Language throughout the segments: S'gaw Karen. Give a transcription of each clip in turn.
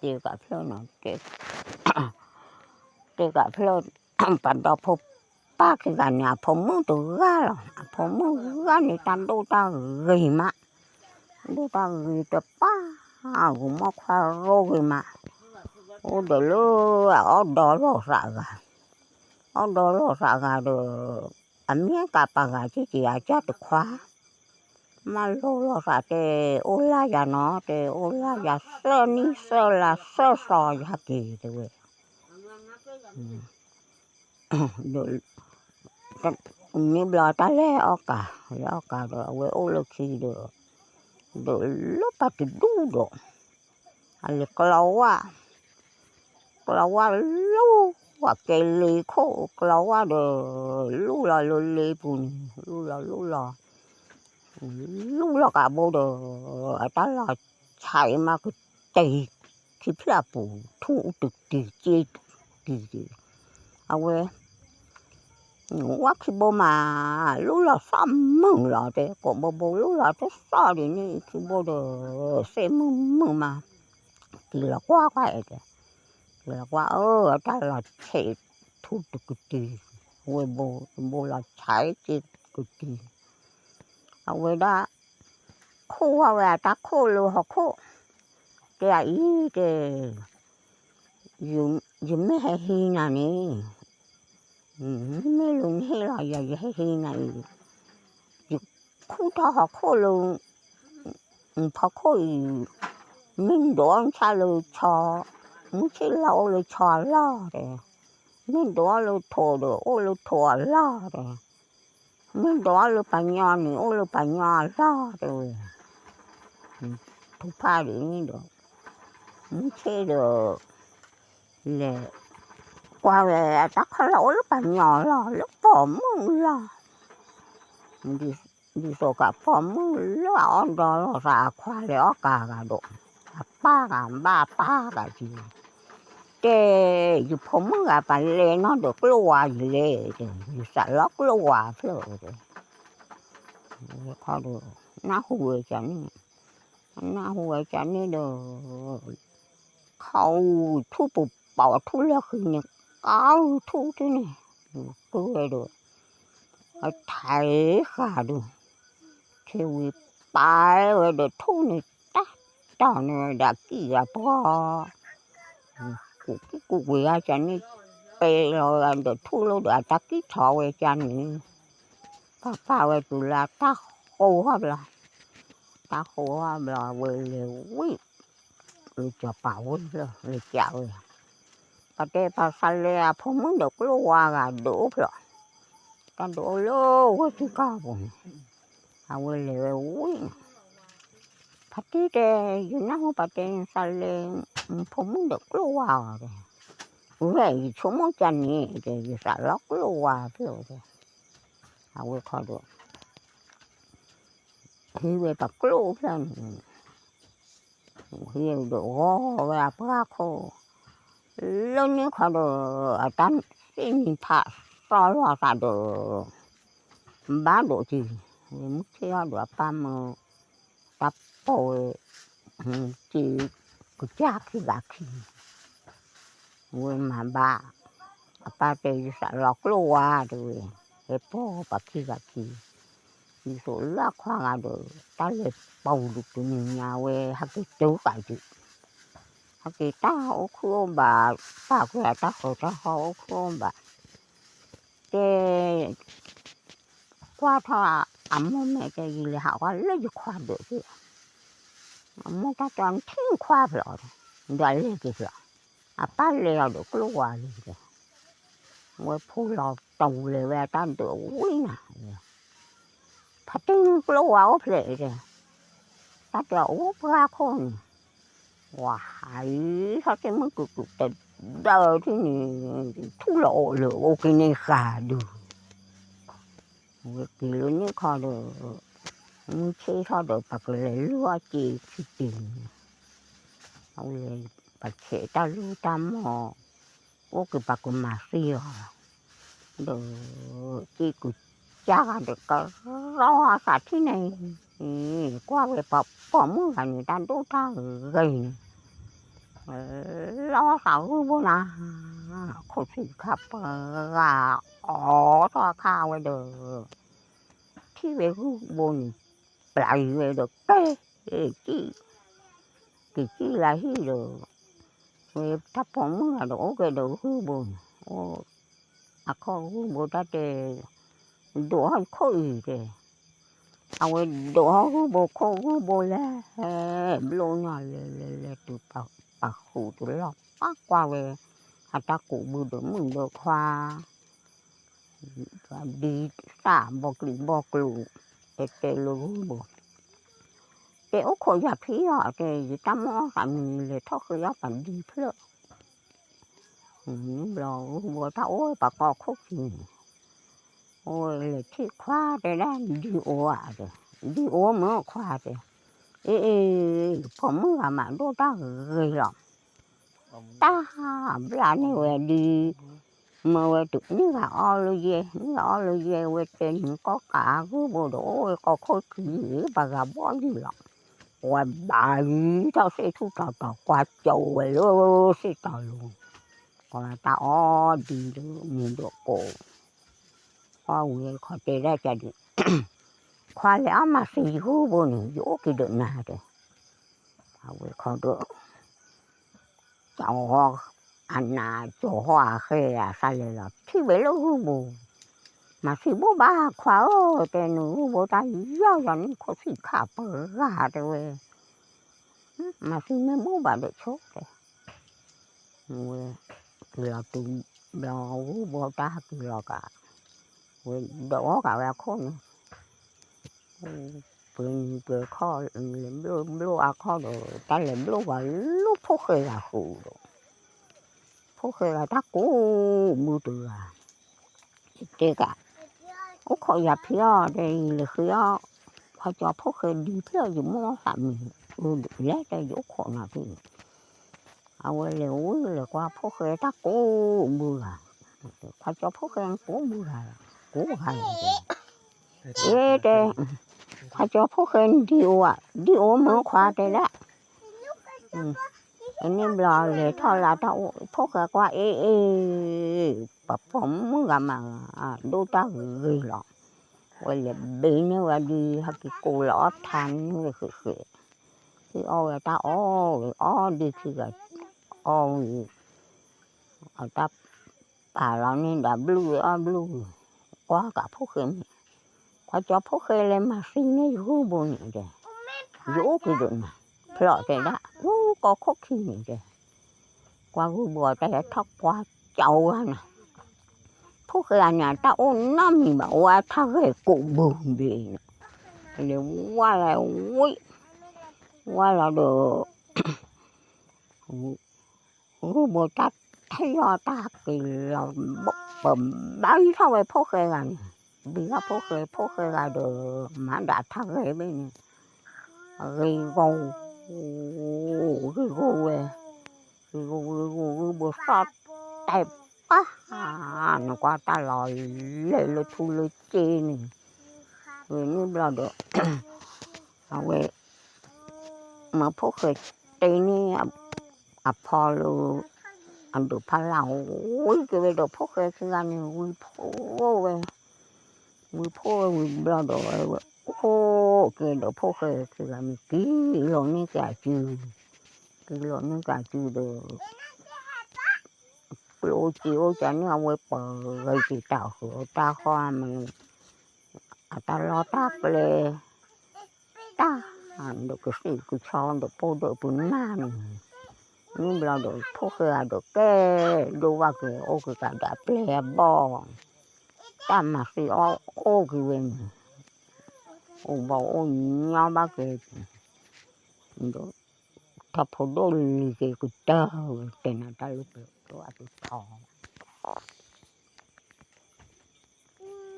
တဲကးဖျၢၣ်နီၤ, တဲကးဖျၢၣ်, ပှၤဒီဖိပၢ်ခံဂၤန့ၣ် အဖိမုၣ်တဂၤလီၤ, အဖိမုၣ်ဂၤန့ၣ် တၢ်ဒိၣ်တၢ်ဂ့ၤမး, ဒိၣ်တၢ်ဂ့ၤတပၢ်, ဂုာ်မီၣ်ခွါရိဂ့ၤမး, အိၣ်ဒီးလၢအီၣ်ဒီးလီၤသးဂၤ, အီၣ်ဒီးလီၤသးဂၤဒီး, အမ့ၢ်ကးပှၤဂၤက့ၤက့ၤအကၢ်တခွါ မၤလိလီၤသးတဲ, အိၣ်လၢယၤနီၤ, တဲအိၣ်လၢယၤသၢနံၣ်သၢလါသၢသီယၤက့ၤတဲဝဲ, ဒီးမ့ၢ်ဘျီတၢ်လဲၤအီၣ်ကၤ, လဲၤအီၣ်ကၤဒီး အဝဲအိၣ်လၢခံဒီး, ဒီးလၢပှၤတဒူၣ်ဒီး, အလဲၤကျီဝၣ်, ကျီဝၣ်လူၤ, ဝဲကဲလ့ခိၣ်ကျီဝၣ်ဒီး, လူၤလီၤလၢလ့ပူၤန့ၣ်, လူၤလီၤလူၤလီၤ, လူၤလီၤကးဘိဒီး, အတၢ်လီၤဆဲးမးကတ့ၤ, ခံဖျၢၣ်ပူၤ ထူတကတံၤက့ၤတကတံၤ, အဝဲ ဝၣ်ခံဘိမး, လူၤလီၤသီၣ်မုာ်လီၤတဲ, ကိးဘိဘိလူၤလီၤတသီၣ်ဒ်န့ၣ်ခံဘိဒီး, သ့ၣ်မုာ်မုာ်မး, က့ၤလီၤကွၢ်ကွၢ်အဲၣ်တဲ, က့ၤလီၤကွၢ်အၢ, အတၢ်လီၤဆဲးထူတကတံၤ, ဝဲဘိ, ဘိလီၤဆဲးက့ၤတကတံၤ, အဝဲဒၣ် ခိၣ်ဝဲ အတၢ်ခိၣ်လၢဟီၣ်ခိၣ်, တဲအအံၤတဲ, ယမ့ၢ်ဟဲဟံးနၤန့ၣ်, မ့မ့ၢ်လၢနဟ့ၣ်လီၤယၤ ယဟဲဟံးနၤအံၤ, ယခူၣ်ထီၣ်ဟီၣ်ခိၣ်လၢ ဖီခိၣ်အံၤ, မ့ၢ်ဒိးနဆၣ်လၢဆီ, မုၢ်ဆ့ၣ်လီၤအိၣ်လၢဆီအလီၢ်တဲ, မ့ၢ်ဒိးလၢထိးဒီး အိၣ်လၢထိးအလီၢ်တဲ, မ့ၢ်ဒိးလၢပှၤညီန့ၣ် အိၣ်လၢပှၤညီအလီၢ်တဲဝဲ, ထူဖၣ်ဒ်န့ၣ်ဒီး, မုၢ်ဆ့ၣ်ဒီး, လဲၤကွၢ်ဝဲအတၢ်ခီၣ်လီၢ်အိၣ်လၢပှၤညီလီၢ် လၢပိာ်မုၣ်လီၢ်, ဒ်သိးကးပိာ်မုၣ်လၢအအီၣ်ဒီးလီၤသးအခွါလဲၤအီၣ်ကၤဂၤဒီး, အပၢ်ဂၤဘၣ်ပၢ်ဂၤက့ၤ, တဲ, ယဖိမုၣ်ဂၤပလဲၤနီၢ်ဒီးကျိၣ်ဝါယံၤလဲၣ်, ယသးလီကျိၣ်ဝါဖျၢၣ်တဲ, ခီဒီး, နၢ်ဟူဝဲကန့ၣ်, နၢ်ဟူဝဲကန့ၣ်ဒီး, ခီအူထူၣ်ပူၤပိာ်ထူၣ်လၢဃံန့ၣ်, ကီထူၣ်ထူၣ်န့ၣ်, ကဝဲဒီး, အထဲဃာ်ဒီး, ထဲဝံၤပာ်ဝဲဒီးထူၣ်န့ၣ်တၢ်တီၤန့ၢ်ဝဲဒၣ်ကံၢ်အပှီၢ်, ကူးကံၢ်ကူးကွံာ်အကန့ၣ်, ပဲလီၤဝဲဒီးထူၣ်လၢဒီးအတၢ်ကံၢ်ထီၣ်ဝဲကန့ၣ်, ပာ်ပာ်ဝဲတုၤလၢတၢ်ဃိဟီၣ်ဘျီ, တၢ်ဃိဟီၣ်ဘျီအဝဲလဲၤဝံၣ်, လၢစီၤပၤဝဲလၢလဲၤကးဝဲ, ပတဲပှၤသးလဲအဖိမုၣ်ဒီးကျိၣ်ဝါဂၤဒုးအိၣ်ဖျိ, တၢ်ဒုးအိၣ်လၢဝဲထံကီၢ်ပူၤန့ၣ်, အဝဲလဲၤဝဲဝံၣ်န့ၣ်, ဖါတံၢ်တဲ, ယနၢ်ဟူပှၤတဲသးလဲ, ဖိမုၣ်ဒီးကျိၣ်ဝါဂၤတဲ, ဝဲယဆိကမိၣ်ကန့ၣ်တဲ ယသးလီကျိၣ်ဝါဖျၢၣ်တဲ, အဝဲခီဒီး ဟံးဝဲပှၤကျိၣ်ဖျၢၣ်န့ၣ်, ဟံးဒီးဂီၤဝဲအပှၢ်ခိၣ်, လၢန့ၣ်ခီဒီး အတၢ်သ့ၣ်နံၤဖးသီလီၤသးဒီး, ဘၣ်ဒိးက့ၤ, ဝဲမုၢ်ဆ့ၣ်အီၤဒီးအပၢ်မၢ, တၢ်ပိာ်ဝဲ, က့ၤ, ကစၢ်ခံဂၤခံ ဝဲမၤဘၣ်, အပၢ်တဲယသးလီကျိၣ်ဝါတဲဝဲ, ဟဲပိာ်ပှၤခံဂၤခံ, ဒ်သိးလၢအခွါဂၤဒီး, တၢ်လဲၤပိာ်ဒုးတနံၤညါဝဲ ဟဲက့ၤတုၤဃာ်ဒုး, ဟဲက့ၤတၢ်အိၣ်ခုၣ်အိၣ်ဘၣ်, ပာ်ကွံာ်အတၢ်ဃီၤတၢ်ဃီအိၣ်ခုၣ်အိၣ်ဘၣ်, တဲ ကွၢ်ထီၣ်အမိၢ်မဲာ်တဲ ယလဲၤဟးကွၢ်လၢယခွါဒၢးသ့ၣ်, အမိၢ်တၢ်တဲအီၤ နထံၣ်နခွါဖျိး, ဒီးအလဲၤက့ၤဖျိး, အပၢ်လဲၤအီၤဒီးကျိၣ်ဝါလံတဲ, ဝဲဖိလီၤတူာ်လဲၤဝဲအတၢ်ဒၢးဝံၤနၤ, ဖါတံၢ်ကျိၣ်ဝါအိၣ်ဖျဲးတဲ, တၢ်တဲအီၤအိၣ်ပှၢ်ခိၣ်န့ၣ်, ဝၤဟးအံၤ ဟီၣ်တ့ၢ်မုၢ်ကတုၤတဒၢထံၣ်န့ၣ်, ထူၣ်လီၤအိၣ်လၢအိၣ်က့ၤန့ၢ်ဃာ်ဒုး ဝဲက့ၤလၢန့ၣ်ခီဒီး, မုၢ်ဆ့ၣ်ထီၣ်ဒီး ပှၤကလဲၤလုၢ်အီၣ်စ့ခံတ့ၢ်န့ၣ်, အဝဲလဲၤပှၤဆဲးတၢ်လူၢ်တၢ်မီၢ်, အိၣ်က့ၤပှၤကမၤသံအီၤ, ဒီး, စ့ကူစၢ်ဂၤဒီးကရီအသးထံၣ်န့ၣ် အံၤ ကွၢ်ဝဲပှၤပိာ်မုၣ်ဂၤန့ၣ် တၢ်ဒိၣ်တၢ်ဂ့ၤန့ၣ်, လီၤသးဂုၢ်ဘိနၤ, ခိၣ်ဆံၣ်ခါပဂၤ အိးထီၣ်အခါဝဲဒီး ထံၣ်ဝဲဂုၢ်ဘိန့ၣ် ပျၤယံၤဝဲဒီးကဲ က့ၤ က့ၤကံၣ်လၢဟံၣ်ဒီး ဝဲတၢ်ပိာ်မုၣ်ဂၤဒီးအိၣ်ကဲဒီးဂုၢ်ဘိန့ၣ် အိၣ် အခီၣ်ဂုၢ်ဘိတၢ်တဲ ဒိးဟီၣ်ခိၣ်အံၤတဲ, အဝဲဒိးဟီၣ်ဂုၢ်ဘိခိၣ်ဂုၢ်ဘိလဲၤ ဘျိညါလဲၤလဲၤလဲၤတုၤပာ်ဃုာ်တလီၢ် ပၢ်ကွၢ်ဝဲ အတၢ်ကူးဘုဒီးမုၣ်ဒီးခွါ ဒ်သၣ်ဘီကလုာ်ဘီကလုာ် တဲတဲလၢဂုၢ်ဘိ, တဲအိၣ်ခိးယၤဖံအီၤ တဲ ယတၢ်မိၣ်အီၣ်သးမံၤ လဲၤထီၣ်ဃ့အီၣ်ပှၤဒံဖျၢၣ် ဘျီဂုၢ်ဘိတၢ်အိၣ်ဝဲပှၤကီၢ်ခိၣ်ခံန့ၣ်, အိၣ်လဲၤထံၣ်ခွါတဲဒၣ် ဒံအိၣ်ဧါတဲ, ဒံအိၣ်မ့ၢ်ခွါတဲ, အ့ၣ်အ့ၣ် ပိာ်မုၣ်ဂၤမးဒိၣ်တၢ်ဂ့ၤလီၤ, တၢ်ဘျါန့ၢ်ဝဲဒံ မၢဝဲတုၤန့ၢ်ဂၤအီၣ်လၢယဲၢ်, န့ၢ်ဂၤအီၣ်လၢယဲၢ် ဝဲတဲနုာ်ကီၢ်ကးဂုၢ်ဘိဒီး အိၣ်ဝဲကီၢ်ခိၣ်ခံ ပှၤဂၤဘီယံၤလီၤ, ဝဲဘၣ်ယံၤထီၣ်သ့ၣ်ထူၣ်တီၤတီၤ ကွၢ်ကၠီဝဲလၢသ့ၣ်တီၤလိၤ, ပှၤတၢ်အီၣ်ဒံဒီးမုၢ်ဒိၣ်ကိး, အီၣ်ဝံၤခီတဲဒၣ်ကဒံး, ခွါလဲၤအီၣ်မၤသံယဂုၢ်ဘိန့ၣ် ယအိၣ်က့ၤဒီးနၤတဲ, အဝဲခီဒီး ကၠီၤဟီၣ်အနး ကၠီၤဟီၣ်အဃဲအသးလဲၤလီၤ ထံၣ်ဝဲလၢဂုၢ်ဘိ, မၤသံဘိၣ်ဘၣ်ခွါဧၢ တဲနဂုၢ်ဘိတၢ်ယီၢ်ယီၤန့ၣ် ခိၣ်ဆံၣ်ခးပဂၤတဲဝဲ, မၤသံမ့ၢ်ဘိၣ်ဘၣ်ဒီးဆိတဲ, ဝဲ က့ၤလီၤတုၤ ဘျီဂုၢ်ဘိတၢ်ဟဲက့ၤလီၤကး, ဝဲဒိးအီၣ်ကးဝဲအခိၣ်န့ၣ် ပှဲၤနံၤပှဲၤခီၣ် လဲၤဘျိၣ်ဘျိၣ်အခီၣ်ဒီး တၢ်လဲၤဘျိၣ်ပှၤလၢဖိၣ်ဃဲဂၤဃုာ်ဒီး ဖိၣ်ဃဲဂၤတၢ်ကိးမုၢ်တဂၤ, တဲကး, အိၣ်ခိးယၤဖံအီၤ တဲယလဲၤဃ့အီၣ် ခွါကၠီဖိၣ်ဃဲဒံဖျၢၣ်ယမိၢ်သးမံၤ, လဲၤတဲယအိၣ်ခိးနၤဖံန့ၣ်, အဝဲလဲၤဝံၤလဲၤကွၢ်ဖိၣ်ဃဲတၢ်ကိးမုၢ်ဂၤ, ခွါကၠီဖိၣ်ဃဲကိးမုၢ်ဂၤ, ကိးဂၤလီၤတဲ, အ့တဲ, ခွါကၠီဖိၣ်ဃဲဒံအိၣ်ဧါ, ဒံအိၣ်မ့ၢ်ခွါတဲဒၣ်, န့ၣ်ဘျီလဲၤထီၣ်လၢတၢ်အိၣ် ဖိၣ်ဃဲကွၢ်အ့ၣ်အ့ၣ်, ပှၤပိာ်မုၣ်ဂၤမး ဒိၣ်တၢ်ဂ့ၤဂ့ၤလီၤ, ဝဲလဲၤဘ့န့ၢ်ဝဲဒုး ဟဲက့ၤကိးလီၤအီၣ်ထါန့ၢ်ဝဲဃဲးဃဲး, ဟ့ၣ်အီၣ်ဝဲတၢ်အီၣ်ဝဲအီၣ်ဒုးခံဂၤ, အီၣ်ဝံၤ အတၢ်ပာ်လီၤန့ၢ်ဒၣ်ဘျုးဝဲအီၣ်ဘျုးဝံၤ, ကွၢ်ကးဖိၣ်ဃဲန့ၣ်, ခွါကၠီဖိၣ်ဃဲလဲၤမၤသံန့ၢ်ယဂုၢ်ဘိန့ၣ်တဲ, ယအိၣ်က့ၤဒီးနၤ, ဖျီၣ်တဲဒၣ် လၢကီၢ်ခိၣ်ခံန့ၣ်တဲ, ကွၢ်ဂုၢ်ဘိတၢ်ဟဲထီၣ်ကွၢ်ကၠီဂၤနၤ, ဖိၣ်ဃဲအန့ၣ် တၢ်အိၣ်နီတမံၤဘၣ် ဝဲထါဂဲၤကိးဘုဘ့ၣ်န့ၣ်, လဲၤဝါလၢဝံၤ, ဝါလီၤဒီး ဂုၢ်ဘိတၢ်ထံၣ်အီၤတၢ်က့ၤလီၤ, ပဘါယံၤထီၣ်ဝဲဖိၣ်ဃဲဂၤန့ၣ်, ဘံထီၣ်ဖိၣ်ဃဲ ဖိၣ်ဃဲဂၤဒီး မၤဒၣ်ထါဂဲၤဘ့ၣ်န့ၣ်, ဂ့ၤဂီၤ, ဂ့ၤဂီၤဝဲ, ဂ့ၤဂီၤဂ့ၤဂီၤဂုၢ်ဘိသီၣ်တဲာ်ပၢ်, နကွၢ်တၢ်လီၤလဲၤလၢထူလၢစ့န့ၣ်, ဝဲန့ၣ်ဘျီဒီး အဝဲ မ့ၢ်ဖိၣ်ဃဲတ့န့ၢ် အဖီလၢ အဒိးဖးလၢ်ဝံၤက့ၤဝဲဒီးဖိၣ်ဃဲခံဂၤန့ၣ် ဝံဖိၣ်ဝဲ, ဝံဖိၣ်ဝဲဝံၤဘျီဒီးဝဲ အိၣ်က့ၤဒီးဖိၣ်ဃဲခံဂၤန့ၣ် က့ၤလီၤန့ၢ်က့ၤအစု, က့ၤလီၤန့ၢ်က့ၤအစုဒီး ကျိၣ်အိၣ်စ့အိၣ်ကန့ၣ် အဝဲပှၤဂဲၤက့ၤတၢ်ဃုာ်တၢ်ဃီမ့ၢ် အတၢ်လီၢ်တၢ်ကျဲ တၢ် ဒီးကသံၣ်ကဆီဒီးပိၢ်ဒီးပနၢ်န့ၣ်, မ့ၢ်ဘျီဒီးဖိၣ်ဃဲဂၤဒီးကဲ ဒိၣ်ဘၣ်က့ၤအိၣ်က့ၤကဒီးအပျဲၢ်အဘီၣ်, တၢ်မၤသံအီၣ်အိၣ်က့ၤဝဲန့ၣ်, အိၣ်ဘီၣ်အိၣ်ညီဘၣ်က့ၤ, ဒီး ထီၣ်ဖိဒိၣ်လံၤက့ၤကတၢၢ်ဝဲ တဲနၤတၢ်လၢပျၢၤကျိအကထီ,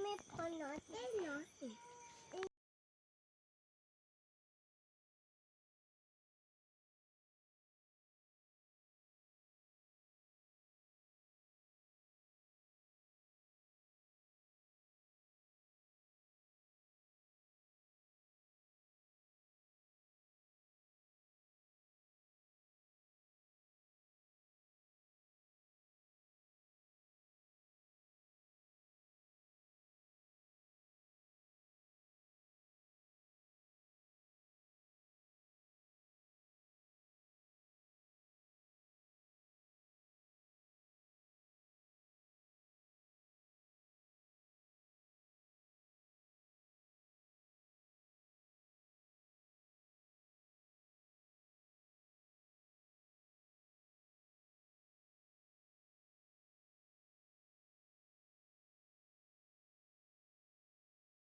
မ့ၢ်ဖီနီၤတဲနီၤ